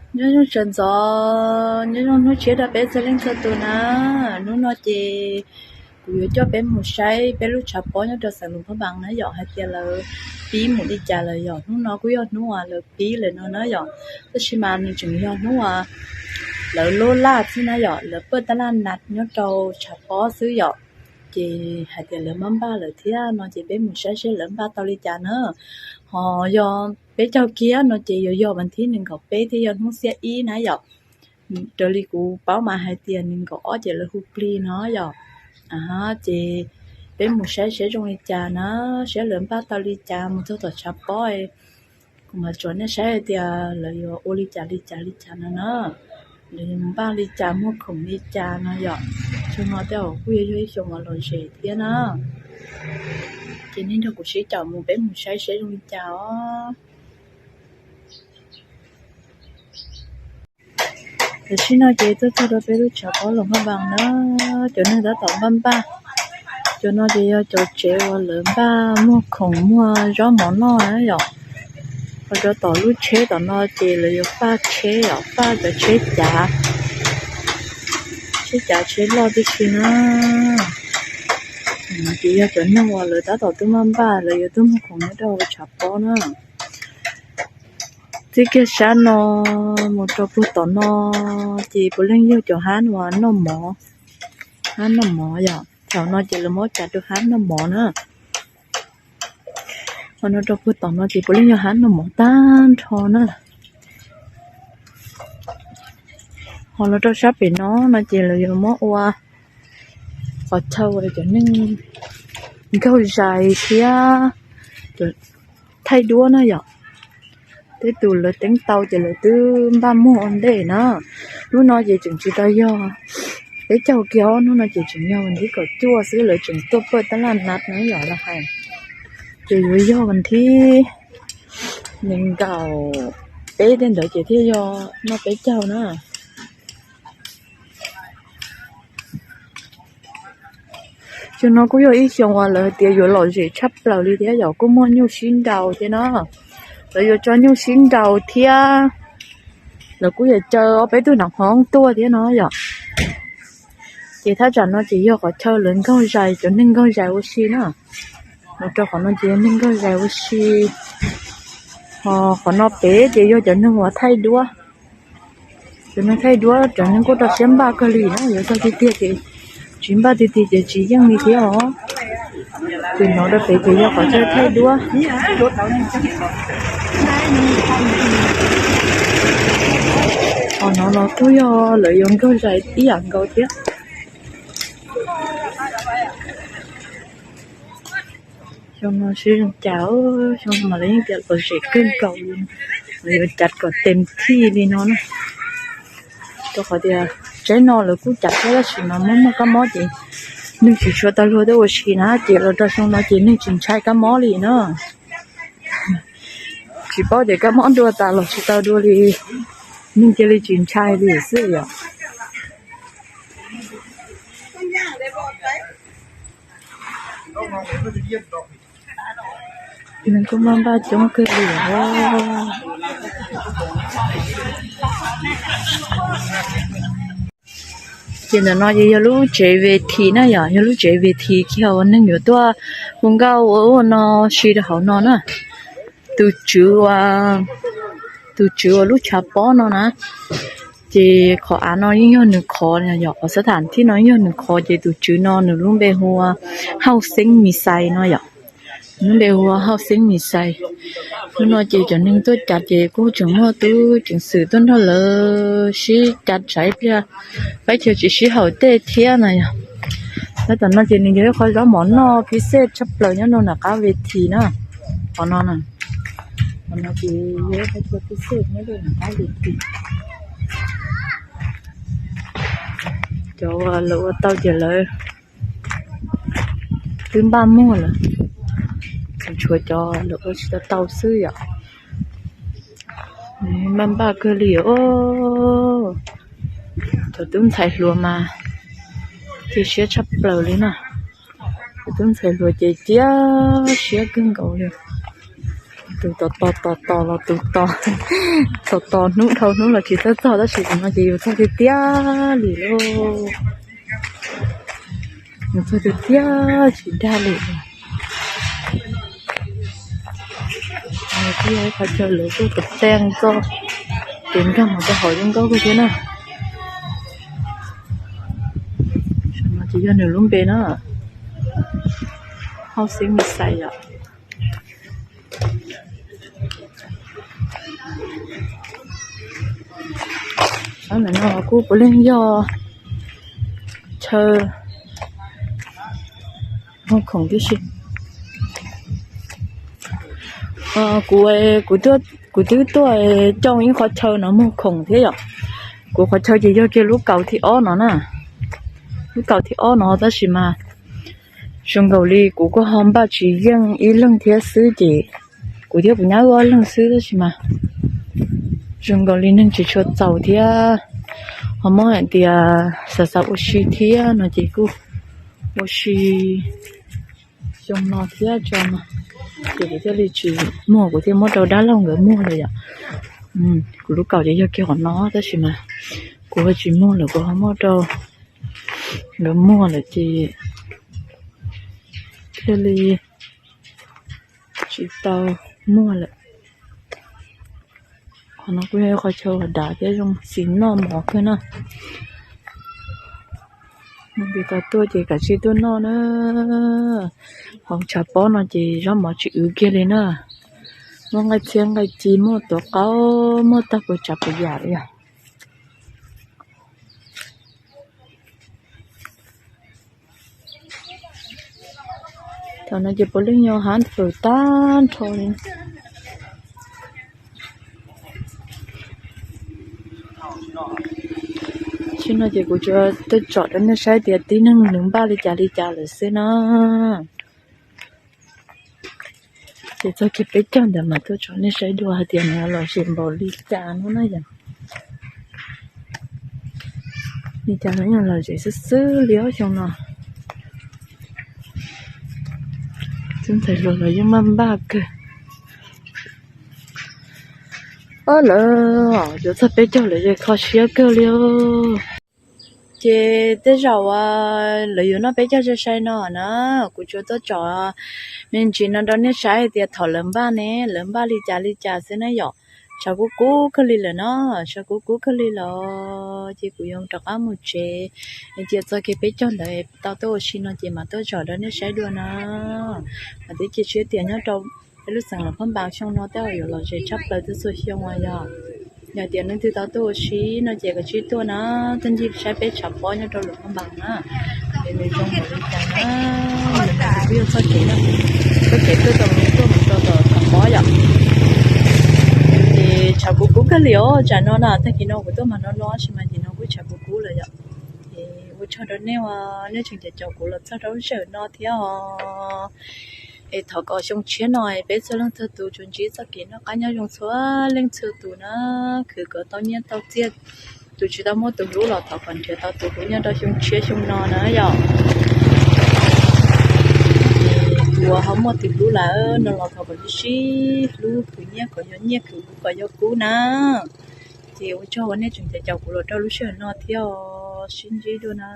Nyob zoo sawv ntxov, nyob zoo hnub tshiab rau peb txhua leej txhua tus na. Hnub no ces kuv yuav coj peb mus saib peb lub tshav pob nyob rau xeev Luas Phaj Npas na yom, hais tias lawv pib mus li cas lawm yom. Hnub no kuj yog hnub uas lawv pib lawm no na yom, tab sis mas nws tseem yog hnub uas lawv lub laj xwb na yom, lawv paj tab laj nas nyob rau tshav pob xwb yom. Ces hais tias lawv maj npaj lawm thiab no ces peb mus saib seb lawv npaj tau li cas na. Ho yog peb caug kiag no ces yuav yog vas thib nees nkaum peb thiab yog hnub xiab ib na yom. Raws li kuv paub mas hais tias nees nkaum ob ces lawv hu plig no yom. Ces peb mus saib seb zoo li cas na, saib lawv npaj tau li cas mus txog tom tshav pob. Kuv mam tsuas nej saib hais tias lawv yuav ua li cas li cas li cas no na. Lawv yuav npaj li cas muag khoom li cas no yom. Xyoo no tej zaum kuj yuav yog ib xyoo uas lom zem thiab na. Ces nej nrog kuv sib caum mus peb mus saib seb zoo li cas os. Tam sim no ces tuaj txog rau peb lub tshav pob Luas Phaj Npas na, cov neeg tab tom npaj npaj. Cov no ces yog cov tsev uas lawv npaj muag khoom muag zaub mov noj na yom. Ho rau tom lub tsheb tom no ces lawv yuav paj tsheb yom, paj cov tsheb cav, tsheb cav tsheb loj tib si na. Ces yog cov neeg uas lawv tab tom tuaj npaj npaj lawv yuav tuaj muag khoom nyob rau hauv tshav pob na. Txij kiag sab no mus rau puag tom no ces puav leej yog cov hab uas noj mov, hab noj mov yom. Thaum no ces lawv muab cav rau hab noj mov na. Ho no rau puag tom no ces puav leej yog hab noj mov tag nrho na. Ho los rau sab pem no no ces lawv yuav muab ua qhov chaw uas cov neeg nkaug zais thiab thaij duab na yom. Tej tus lawv teeb tau ces lawv twb npaj muag ua ntej na. Hnub no ces tseem tsis tau yog peb caug kiag, hnub no ces tseem yog vas thib kaum cuaj xwb, lawv tseem tuaj paj tab laj nas no yom los hais. Ces yuav yog vas thib nees nkaum peb tej ntawd ces thiaj yog noj peb caug na. Xyoo no kuj yog ib xyoo uas lawv tias yuav lom zem tshaj plaws li thiab yom, kuj muaj nyuj sib nraus thiab na. Lawv yuav tso nyuj sib nraus thiab lawv kuj yuav caw ob peb tug nam hmoob tuaj thiab no yom. Ces thaj tsam no ces yog qhov chaw lawv nkaug zais, cov neeg nkaug zais ua si na. Los rau qhov no ces neeg nkaug zais ua si. Ho qhov no pem ces yog cov neeg uas thaij duab. Cov neeg thaij duab cov neeg kuj rau siab npaj kawg li na, yuav txog tiag tiag ces tsis npaj tiag tiag ces tsis yeej li thiab os. Ces no rau pem ces yog qhov chaw thaij duab. Ho no no kuj yog lawv yuav nkaug zais ib yam nkaus thiab. Xyoo no sib zoo cas, xyoo no mas lawv yeej tias lom zem kawg nkaus li, lawv yuav cav kom tes thij li no na. Rau qhov tias tsaib no lawv kuj cav thiab tab sis mas muaj muaj kab mob ces neeg tsis tshua tau luag tuaj ua si na, ces los rau xyoo no ces neeg tsis ntshai kab mob li na. Tsis paub tias kab mob dua tas los tsis tau dua li, neeg cia li tsis ntshai li xwb yom. Neeg kuj maj npaj coob kawg li os. Ces ntawm no ces yog lub tsev ves this na yom, yog lub tsev ves this kiag uas neeg yuav tuaj hu nkauj ua ub ua no si rau hauv no na. Tus tswv, tus tswv uas lub tshav pob no na, ces qhov av no yeej yog nws qhov, yog qhov xab tham thib no yeej yog nws qhov, ces tus tswv no nws lub npe hu ua Hauj Xeeb Mis Xais no yom. Nws lub npe hu ua Hauj Xeeb Mis Xais. Hnub no ces cov neeg tuaj cav ces kuj tseem muaj tub ceev xwm tuaj nrog lawv sib cav tsam ib pliag pab chaw tsis sib haum tej thiab no yom. Tab tom no ces nws yog ib qho zaub mov noj pib xej tshaj plaws nyob rau nram qab ves this na. Qhov no na, qhov no ces yog ib qho pib xej nyob rau nram qab ves this. Cov uas lawv ua tau ces lawv twb npaj muag lawm, tseem tshuav cov lawv ua tsis tau tau xwb yom. Npaj npaj kawg li os. Cov tub ntxhais hluas mas cia siab tshaj plaws li na. Cov tub ntxhais hluas ces cia siab kawg nkaus li. Tus tos tos tos tos los tus tos, tos tos hnub dhau hnub los tsis txawj txog, tab sis tam no ces yus txog tiag tiag li lauj. Yus txog tiag tiag tsis dag li. Nws twb yog ib qhov chaw lawv kuj tus teej txoj kev nkag mus rau hauv zoo nkauj kawg thiab na. Ces yog nws lub npe na, Hauj Xeeb Mexais yom. Ntawm no kuj puav leej yog chaw muag khoom tib si. Kuv, kuv twb tuaj coj ib qhov chaw no muag khoom thiab yom. Kuv qhov chaw ces yog kiag lub kaum thib ob no na. Lub kaum thib ob no tab sis mas zoo nkaus li kuv kuj ho npaj tsis yeej ib leeg thiab xwb ces kuv thiab kuv nyab wb ob leeg xwb tab sis mas zoo nkaus li neeg tsis tshua txaus thiab. Ho muab hais tias xav xav ua si thiab no ces kuj ua si xyoo no thiab tso no, ces kuv thiaj li tsis muag, kuv thiaj muab rau dab laug nkawd muag lawm yom. Kuv lub kaum ces yog kiag qhov no tab sis mas kuv ho tsis muag lawm, kuv ho muab rau nkawd muag lawm ces thiaj li tsis tau muag lawm. Qhov no kuj yog qhov chaw uas dav thiab zoo xis noj mov kawg na. Mus nti tau tuaj ces kav tsij tuaj noj na. Hauv tshav pob no ces zaub mov tsis wv kiag li na. Muaj nqaij txhiab nqaij ci, muaj tuav qaub, muaj tag puas tsav puas yam li yog. Thaum no ces puav leej yog hav fawm tag nrho li. Tsim no ces kuv tsuas tuaj tsom rau nej saib tias tib neeg nws npaj li cas li cas lawm xwb na. Ces txog kiag peb caug ntawd mas tuaj tsom nej saib dua hais tias nws lom zem npaum li cas no na yom. Li cas los yeej lom zem xwb xwb li ob xyoo no. Tub ntxhais hluas los yeej maj npaj kawg. Ob lawv yuav txog peb caug lawm ces kho siab kawg li os. Ces tej zaum lawv yuav noj peb caug sai sai no na, kuv tsuas tuaj tsom me ntsis no rau nej saib hais tias thaum lawv npaj ne lawv npaj li cas li cas xwb na yom. Tshav kub kub kawg li lawm no, tshav kub kub kawg li lawm ces kuv yuav rov qab mus tsev. Cia txog kiag peb caug ntawd tau tuaj ua si no ces mam tuaj tsom rau nej saib dua na. Mas twb cia siab tias nyob rau peb lub xeev Luam Phab Npas xyoo no tej zaum yuav lom zem tshaj plaws txhua txhua xyoo os yog. Yog tias leej twg tau tuaj ua si no ces kav tsij tuaj na, tuaj ncig saib peb tshav pob nyob rau Luam Phab Npas na. Ces nws zoo npaum li cas na, nws mas kuj yog txoj kev no, txoj kev tuaj rau mus tuaj mus rau tom tshav pob yom. Ces tshav kub kub kawg li os tsam no na, tag kis no kuv tuaj mas no no tab sis mas tim no kuj tshav kub kub lawm yom. Ces ua tsaug rau nej uas nej tseem caum kuv los txog rau lub sij hawm no thiab os. Es thov kom xyoo tshiab no peb txhua leej txhua tus tsuas ntsib txoj kev noj qab nyob zoo txhua leej txhua tus na, khwv kom tau nyiaj tau txiaj. Tus tsis tau muaj tus hlub los thov kom nrhiav tau tus hlub nyob rau xyoo tshiab xyoo no na yom. Tus uas ho muaj tus hlub lawm no los thov kom sib sib hlub, khwv nyiaj kom yog nyiaj, khwv kub kom yog kub na. Ces ua tsaug uas nej tseem caum caum kuv los rau lub sij hawm no thiab os, sib ntsib dua na.